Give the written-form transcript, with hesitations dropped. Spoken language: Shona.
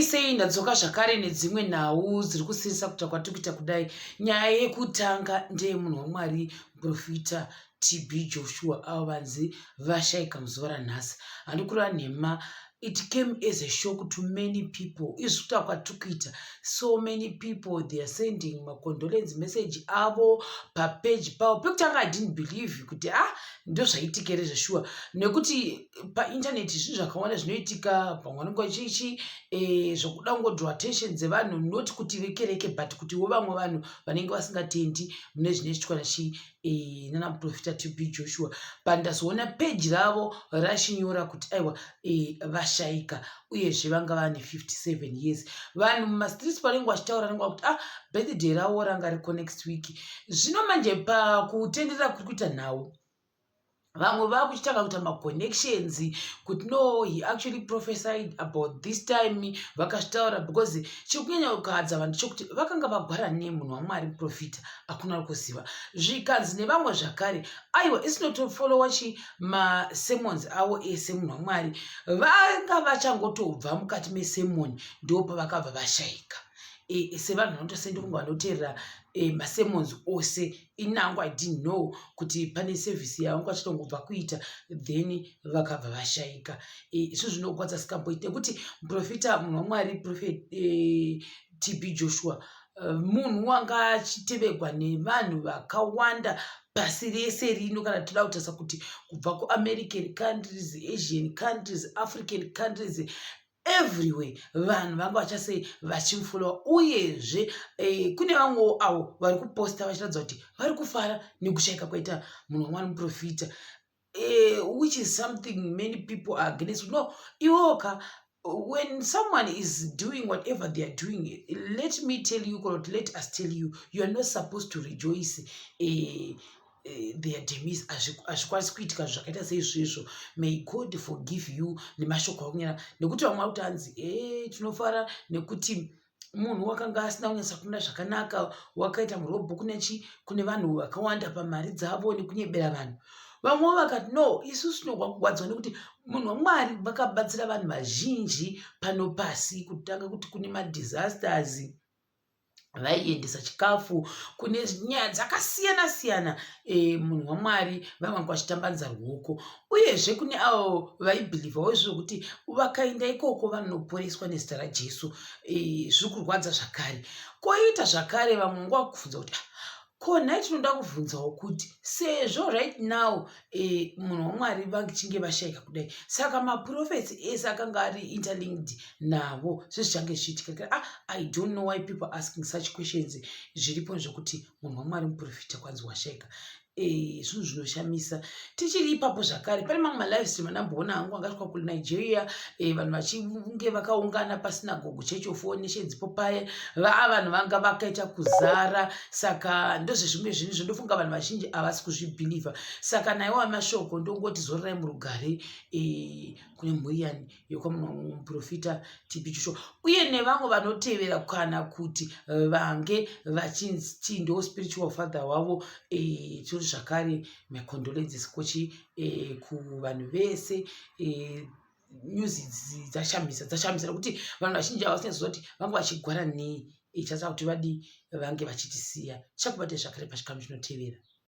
Sei ndadzoka zvakare nedzimwe nhau dziri kusiririsa kuita kwatiri kuita kudai. Nyaya yekutanga ndeyemunhu waMwari Muprofita TB Joshua avo vanzi vashaika muzuva ranhasi. Handikureva nhema it came as a shock to many people izvi kutaura kwatiri kuita so many people they are sending macondolence message avo papeji pavo pekutanga i didn't believe kuti ah ndozvaitika here zveshuwa nekuti paintaneti zvinhu zvakawanda zvinoitika pamwe vanenge vachichi eh, zvokuda kungodraw attention dzevanhu not kuti vekereke but kutiwo vamwe vanhu vanenge vasingatendi mune zvinoitwa nachi eh, nana muprofita tb joshua but ndazoona peji ravo rachinyora kuti aiwa eh, vashaika uyezve vanga vane 57 years vanhu mumastreets panenge vachitaura vanenge vakuti ah birthday ravo ranga riko next week zvino manje pakutenderera kuri kuita nhau vamwe vakuchitanga kuita maconnections kuti no he actually prophesied about this time vakazvitaura because chiri kunyanya kukahadza vanhu chekuti vakanga vagwara nei munhu wamwari muprofita hakuna ari kuziva zvikanzi nevamwe zvakare aiwa isinotofollowa chi masermons avo ese munhu wamwari vanga vachangotobva mukati mesermon ndo pavakabva vashaika e, sevanhu vanotosenda kunge vanoteerera e, masermons ose inangu i didn't know kuti pane service yavanga vachitongobva kuita then vakabva vashaika izvo e, zvinogwadza sikamboiti nekuti muprofita munhu wamwari prophet e, tb joshua munhu wanga achitevegwa nevanhu vakawanda pasi rese rino kana toda kutarisa kuti kubva kuamerican countries asian countries african countries everywhere vanhu vanga vachasei vachimufollowa uyezve eh, kune vamwewo avo vari kuposta vachiratidza kuti vari kufara nekushaika kwaita munhu wamwari muprofita eh, which is something many people are against no iwoka when someone is doing whatever they are doing let me tell you or let us tell you you are not supposed to rejoice eh, their demise hazvikwanisi kuitika zvakaita seizvezvo may god forgive you nemashoko akunyara nekuti vamwe vakuti hanzi e tinofara nekuti munhu wakanga asina kunyatsa kumira zvakanaka wakaita murobho kunechi kune vanhu vakawanda pamari dzavo nekunyebera vanhu vamwewo vakati no isusu tinogwa kugwadzwa nekuti munhu wamwari vakabatsira vanhu vazhinji pano pasi kutanga kuti kune madisasters vaiendesa chikafu kune nyaya dzakasiyana siyana e, munhu wamwari vavanga vachitambanudza ruoko uyezve kune avo vaibhilivhawo izvo kuti vakaenda ikoko vanoporeswa nezita rajesu e, zviri kurwadza zvakare koita zvakare vamwe nguva kubvunza kuti ah, ko nhai tinoda kubvunzawo kuti sezvo right now e, munhu wamwari vachinge vashaika kudai saka maprofets ese akanga ari interlinked navo sezvichange zvichiitika ah, i don't know why people asking such questions zviripo zvekuti munhu wamwari muprofita kwanzi washaika e, zvinhu zvinoshamisa tichiri ipapo zvakare pane mamwe malive stream andamboona hangu angasvika kunigeria e, vanhu vachinge vakaungana pasinagogo church of all nations po paye vaa vanhu vanga vakaita kuzara saka ndozvezvimwe zvinhu zvondofunga vanhu vazhinji havasi kuzvibhilivha saka naiwo amashoko ndongoti zororai murugare e, kune mhuri yani yekwamuprofita tb joshua uye nevamwe vanotevera kana kuti vange vachinzi ndo spiritual father wavo e, tiri zvakare macondolences kochi e, kuvanhu vese e, news idzi dzashamisa dzashamisa nekuti vanhu vazhinji havasi kuti vanga vachigwara nei ichasaka kuti vadi vange vachitisiya tichakubate zvakare pachikamu chinotevera.